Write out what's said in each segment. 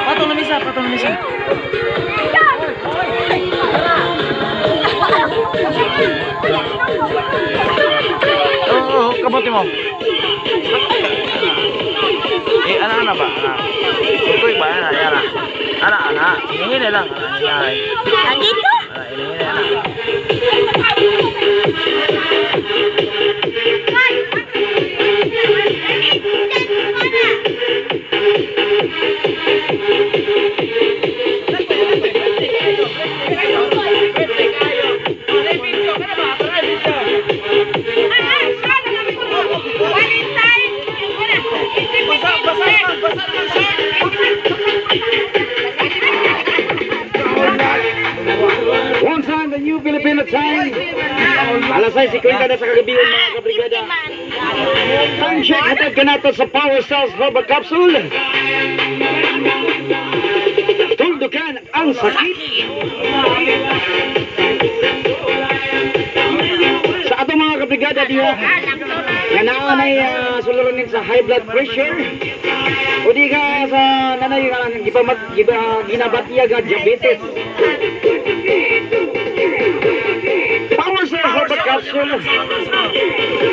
Patong na misa, patong na misa. Oo, kabuti mo. Eh, ana ana ba? Ana. Ito'y ba? Ana, ana. Ana, ana. Hinihina lang. Ana, hinihina. Andito? Ana, hinihina, ana. One time, the New Filipino Time. Alas 6:50 na sa kagabion, mga kabrigada. Time check, hatag ka nato sa Power Cells Herbal Capsule. Tuldukan ang sakit. Sa atong mga kabrigada diha, nga naa nay suluranin sa high blood pressure, o di ka sa nanay nga gipamat giba ginabatya ga diabetes. Power Cells Herbal Capsule.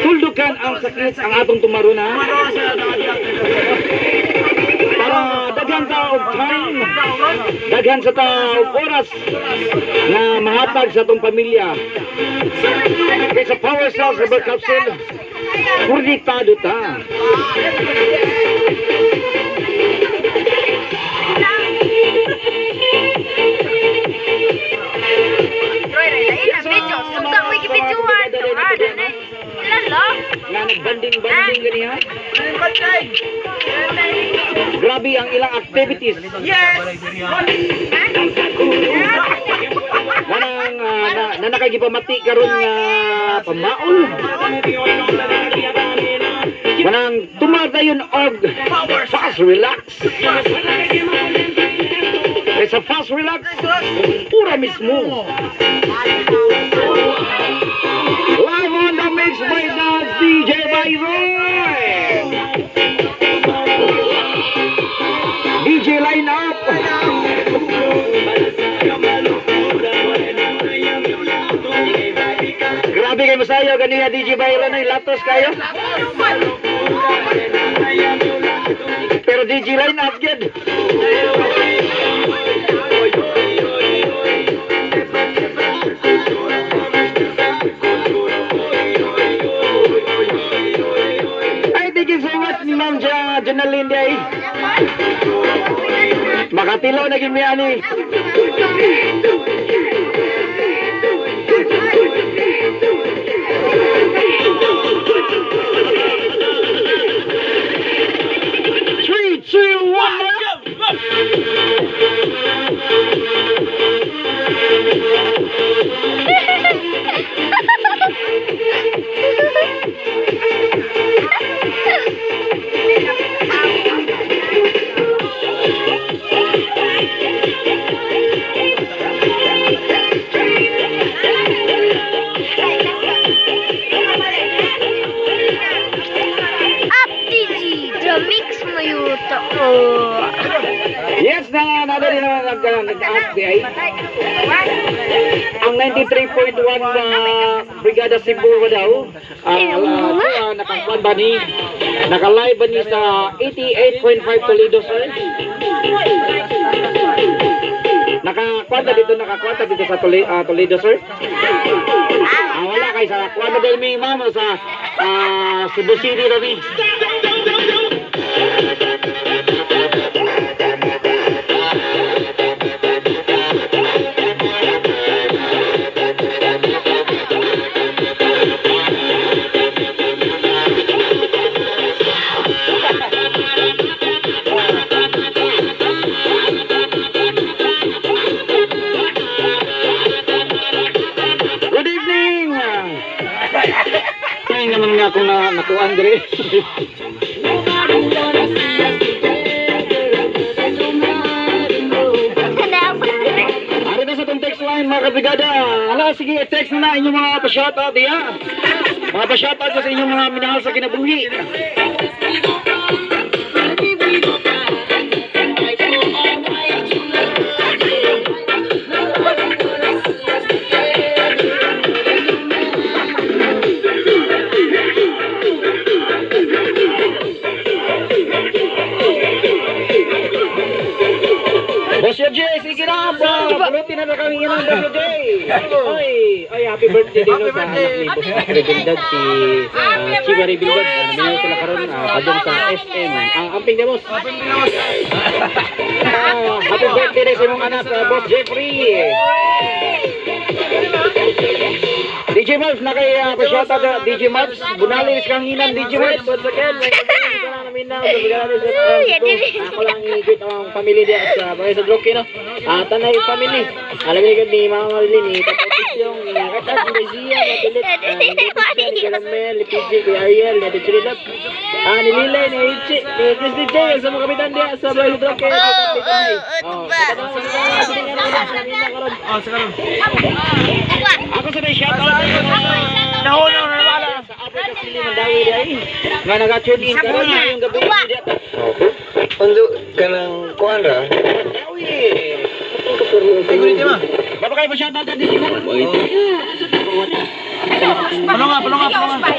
Tuldukan ang sakit ang atong tumaruna. Para daghan ta og time, daghan sa ta og oras na mahatag sa atong pamilya. Kay sa Power Cells Herbal Capsule, konektado ta. Roy, Roy, lain na video. Susa mo gibidyohan. Ah, nanay. Ilala. Nga nagbanding-banding ganiha. Grabe ang ilang activities. Yes! Manang na nakagipamati karon nga pamaol. Manang tumadayon og fast relax. Kay sa fast relax, pura mismo. Live on the mix right now, it's DJ Byron. DJ line up. Grabe kay masayo ganiya DJ Byron ay latos kayo. Pero DJ line up gyud. Ay, thank you so much ni Ma'am Jonaline Day. Makatilaw na gid mi ani. Three, two, one. Up DJ, the mix mo yung to. Oh. Yes, na na din naman nag-ask di ay. Ang 93.1 na Brigada Cebu ba daw? Nakakuan ba ni? Naka-live ba ni sa 88.5 Toledo, sir? Nakakwanta dito sa Toledo, sir? Ah, wala kay sa kwanta dahil mi ma'am sa Cebu City rabi. Good evening. Ay naman nga akong na nakuan dire. Ari na sa itong text line, mga kabrigada. Ala, sige, text na na inyong mga pa-shoutout diya. Mga pa-shoutout sa inyong mga minahal sa kinabuhi. Boss J, sige na ba? Pulutin na na kami yun ang Boss J. Oy, oy, happy birthday din sa anak ni Boss Rebildad, si Chiba Rebildad. Ano na sila karon padung sa SM. Ang amping na boss. Happy birthday din sa imong anak, Boss Jeffrey. DJ Mavs, na kay pa-shoutout na DJ Mavs. Bunali is kang hinam, DJ Mavs. Once again, may namin na ako lang i-greet ang family diya sa bagay sa Droki, no. Tanay family. Alam niyo ni Mama Marilyn, ni Tata Pisyong, ni Katas, ni Zia, ni Pilit, ni Leticia, ni Caramel, ni PJ, ni Ariel, ni Ate. Ni Lilay, ni Ichi, ni Christy J, sa mga kapitan diya sa bagay sa Droki. Oh, Ako sa may shoutout. Nahunaw na wala. Sa Africa City Mandawi diya eh. Nga nag-tune in karon ngayong gabi diya. Undo kanang kuan ra. Mandawi. Ay, kulit ma. Baba kayo pa-shoutout ka DJ Mavs. Palunga, palunga, palunga.